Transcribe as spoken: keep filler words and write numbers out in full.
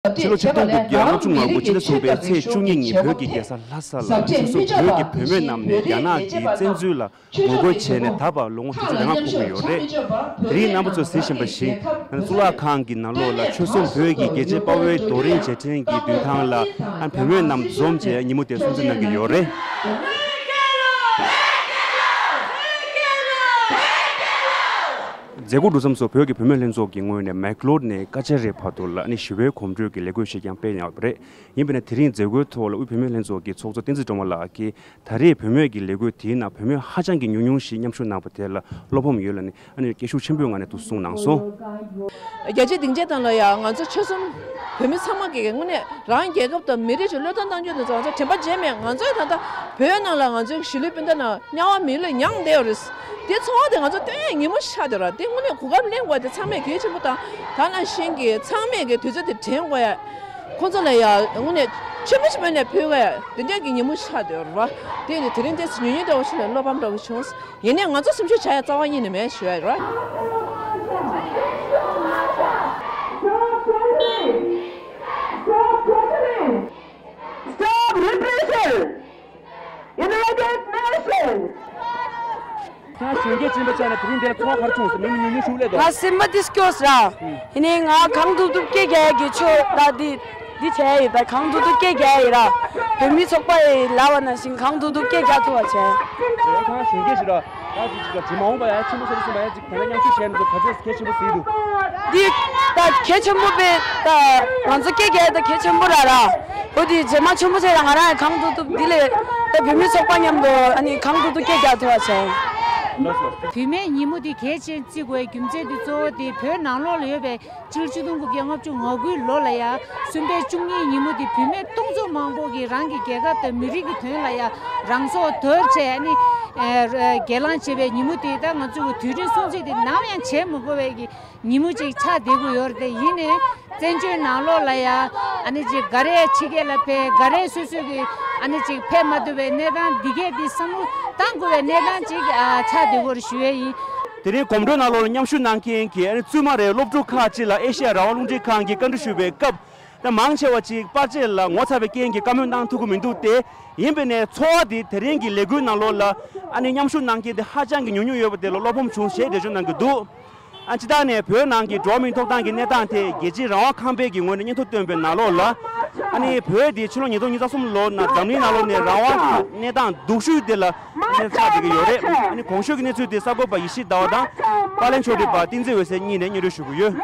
ཕྱི་ལོ་ཆིག་སྟོང་དགུ་བརྒྱ་ལྔ་བཅུ་ང་དགུ་ཕྱི་ཟླ་གསུམ་པའི་ཚེས་བཅུ་གཉིས་ཉིན་བོད་ཀྱི་རྒྱལ་ས་ལྷ་ས་ལ་ཆོལ་གསུམ་བོད་ཀྱི་བུད་མེད་རྣམས་ནས་རྒྱ་ནག་གི་བཙན་འཛུལ་ལ་ངོ་རྒོལ་བྱས་ནས་ད་བར་ལོ་ངོ་དྲུག་ཅུ་རེ་ལྔ་འཁོར་གྱི་ཡོད་རེད། དེ་རིང་རྣམ་པ་ཚོས་གཟིགས་བཞིན་པ་བཞིན་གཙུག་ལག་ཁང་གི་ནང་ལོགས་ལ་ཆོལ་གསུམ་བོད་ཀྱི་རྒྱལ་གཅེས་དཔའ་བོའི་རྡོ་རིང་རྗེས་དྲན་གྱི་མདུན་ཐང་ལ་བུད་མེད་རྣམས་འཛོམས་བྱས་ཉིན་མོ་དེ་སྲུང་བརྩི་གནང་གི་ཡོད་རེད། མཛད་སྒོ་གྲུབ་མཚམས་སུ་བོད་ཀྱི་བུད་མེད་ལྷན་ཚོགས་ཀྱི་ངོས་ནས་མེག་ལོར་ནས་ཀ་ཅ་རེ་བར་དུ་ལ་ནི་ཞི་བའི་གོམ་བགྲོད་ཀྱི་ལས་འགུལ་ཞིག་ཀྱང་སྤེལ་ཡོད་པ་རེད། ཡིན་པས་ན་དེ་རིང་མཛད་སྒོའི་ཐོག་ལ་དབུས་བུད་མེད་ལྷན་ཚོགས་ཀྱི་ཚོགས་གཙོ་བསྟན་འཛིན་སྒྲོལ་མ་ལགས་ཀྱིས་ད་རེས་བུད་མེད་ཀྱི་ལས་འགུལ་དེའི་ནང་བུད་མེད་ཧ་ཅང་གི་ཉུང་ཉུང་ཞིག་མཉམ་ཞུགས་གནང་བ་དེ་ལ་བློ་ཕམ་ཡོད་ལ་ནི་ཨ་ནི་སྐད་ཤུགས་ཆེན་པོའི་ངང་ནས་འདུག་གསུངས་གནང་སོང་། རྒྱལ་སྤྱིའི་སྡིངས་ཆ་སྟེང་ལ་ཡང་ང་ཚོ་ཆོལ་གསུམ་བོད་མི་ཚང་མ་གིས་དངོས་གནས་རང་རྒྱལ་ཁབ་དང་མི་རིགས་ཀྱི་བློས་གཏོང་གཏོང་རྒྱུ་དེ་ཚོ་ང་ཚོ་དྲན་པ་བརྗེད་མེད། ང་ཚོའི་ད་ལྟ་བོད་ནང་ལ་ང་ཚོའི་གཞིས་ལུས་སྤུན་ཟླ་རྣམས་དམྱལ་བ་མི་ལུས་མྱངས་བསྡད་ཡོད་རེད། དེ་ཚོར་བ་དེ་ང་ཚོ་སྟོན་ཡ་ཉིན་མོ་ཆགས་བསྡད་ཡོད་རེད། དེ་དངོས་གནས་གོ་སྐབས་ལེན་དགོས་དེ་ཚང་མས་གལ་ཆེན་པོ་དང་ད་ནང་བཞིན་གྱི་ཚང་མས་གི་དུས་ཚོད་དེ་དྲན་དགོས་ཡ། ཁོང་ཚོ་ལ་ཡ་དངོས་གནས་ཆེན་པོ་ཆེན་པོ་ནས་ཕུལ་བ་དེ་འདྲ་གི་ཉིན་མོ་ཆགས་བསྡད་ཡོད་རེད་བ། དེ་ནི་དེ་རིང་ཏོག་ཙམ་ཉུང་ཉུང་འདྲ་བོ་ཞིག་ལ་བློ་ཕམ་འདྲ་བོ་བྱུང་། ཡིན་ནའི་ང་ཚོ་སེམས་ཤུགས་ཆག་ཡ་རྩ་བ་ཉིད་ནས་མེད་ཞུ་ཡ་ཡོད་རེད། Stop repression! United Nations! ཁྱེད་གཞོན་སྐྱེས་ཅན་པ་ཆགས་ནས་དེ་རིང་འདིར་ཚོགས་ག་རེ་བྱུང་སོང་། མི་མི་ཉུང་ཉུང་ཞིག་སླེབས་འདུག་ང་སེམས་པ་ཏིས་སྐྱོ་ཟ། ཡིན་ནའི་ང་གང་ཐུབ་ཐུབ་སྐད་རྒྱག་ཡ་གི་ཆོ་ད་འདི་འདི་བྱས་ཡོད་པ། གང་ཐུབ་ཐུབ་སྐད་རྒྱག་ཡ་ཡིན་ར། བོད་མི་ཚོགས་པ་ཡི་ལབ་པ་ནང་བཞིན་གང་ཐུབ་ཐུབ་སྐད་རྒྱག་ཐུབ་པ་བྱས། ཁྱེད་གཞོན་སྐྱེས་ཤིག་ར། ད་ཅིག་ཅིག་ལ་ཇི་མ་འོངས་པ་ཡ་ཆེན་པོ་ཆེན་པོ་སོང་བ་ཡ་ཅིག་དེ་ན་མཉམ་ཞུགས་བྱས་ནས་ཚོ་ག་ཚོད་གལ་ཆེན་པོ་ཟིག་འདུག་འདི་ད་གལ་ཆེན་པོ་པས་ད་ང་ཚོ་སྐད་རྒྱག་ཡ་ད་གལ་ཆེན་པོ་ར་ར། འོ་དེ་རྗེས་མ་ཆེན་པོ་བྱས་ན་ང་རང་ཡང་གང་ཐུབ་ཐུབ་འདི་ལས་ད་བོད་མི་ཚོགས་པ་མཉམ་དུ་ཨ་ནི་གང་ཐུབ་ཐུབ་སྐད་རྒྱག་ཐུབ་པ་བྱས། བུད་མེད་ཉིན་མོ་འདི་གལ་ཆེན་བརྩི་དགོས་རྒྱུ་མཚན་འདི་གཙོ་བོ་དེ་བོད་ནང་ལོགས་ལ་ཡོད་པའི་སྤྱི་ལོ་ཆིག་སྟོང་དགུ་བརྒྱ་ལྔ་བཅུ་ང་དགུའི་ལོ་ལ་ཡ་གསུམ་པའི་བཅུ་གཉིས་ཉིན་མོ་འདི་བུད་མེད་སྟོང་ཚོ་མང་པོ་གིས་རང་གི་རྒྱལ་ཁབ་དང་མི་རིགས་ཀྱི་དོན་ལ་ཡ་རང་སྲོག་དོར་བྱས་ནི་ཨེ་སྒེར་ལངས་བྱས་པའི་ཉིན་མོ་དེ་ད་ང་ཚོ་གི་དུས་དྲན་སྲུང་བརྩི་དེ་ནམ་ཡང་བྱེད་མི་དགོས་པའི་གི་ཉིན་མོ་ཅིག་ཆགས་བསྡད་ཀྱི་ཡོད་རེད། དེ་ཡིན་ནའི་བཙན་བྱོལ་ནང་ལོགས་ལ་ཡ་ཨ་ནི་ཅིག་འགའ་རེ་ཕྱི་རྒྱལ་ལ་ཕེབས། འགའ་རེ་སོ་སོ་གི་ཨ་ནི་ཅིག་ཕེབས་མ་ཐུབ་པའི་གནས་སྟངས་འདི་གས་འདི་བསམ་བློ་བཏང་དགོས་པའི་གནས་སྟངས་ཅིག་ཨ་ཆགས་བསྡད་ཀྱི་ཡོད་རེད་ཞུ་ཡས་ཡིན། དེ་རིང་གོམ་བགྲོད་ནང་ལོགས་ལ་མཉམ་ཞུགས་གནང་མཁན་གྱི་ཨ་ནི་བཙུན་མ་རེད། སློབ་ཕྲུག་ཁག་ཅིག་ལ་ཨེ་ཤེ་ཡ་རང་དབང་རླུང་འཕྲིན་ཁང་གིས་བཀའ་འདྲི་ཞུས་པའི་སྐབས། ད་མང་ཆེ་བ་ཅིག་པར་ཆས་ལ་ངོ་ཚ་བའི་རྐྱེན་གྱིས་བཀའ་མོལ་གནང་ཐུབ་ཀྱི་མི་འདུག་སྟེ། ཡིན་པས་ནས་ཚོར་བ་འདི་དེ་རིང་གི་ལས་འགུལ་ནང་ལོགས་ལ་ཨ་ནི་མཉམ་ཞུགས་གནང་མཁན་དེ་ཧ་ཅང་གི་ཉུང་ཉུང་ཡོད་པ་དེ་ལ་བློ་ཕམ་བྱུང་ཞེས་འགྲེལ་བརྗོད་གནང་གི་འདུག་ཨ་སྤྱིར་བཏང་ནས་བོད་ནང་གི་འགྲོ་བ་མིའི་ཐོབ་ཐང་གི་གནས་སྟངས་ཐད་རྒྱལ་སྤྱིའི་རང་དབང་ཁང་པའི་གི་ངོས་ནས་སྙན་ཐོ་བཏོན་པའི་ནང་ལོགས་ལ། ཨ་ནི་བོད་འདི་ཕྱི་ལོ་ཉིས་སྟོང་ཉི་ཤུ་རྩ་གསུམ་ལོ་ནང་འཛམ་གླིང་ནང་ལོགས་ནས་རང་དབང་གི་གནས་སྟངས་སྡུག་ཤོས་དེ་ལ་ཨ་ནི་ཆགས་བསྡད་ཀྱི་ཡོད་རེད། ཨ་ནི་གོང་ཞུས་ཀྱི་གནས་ཚུལ་དེ་གསར་འགོད་པ་ཡེ་ཤེས་ཟླ་བ་དང་པར་ལེན་ཕྱོགས་སྒྲིག་པ་བསྟན་འཛིན་འོད་ཟེར་གཉིས་ནས་སྙན་སྒྲོན་ཞུ་གི་ཡོད།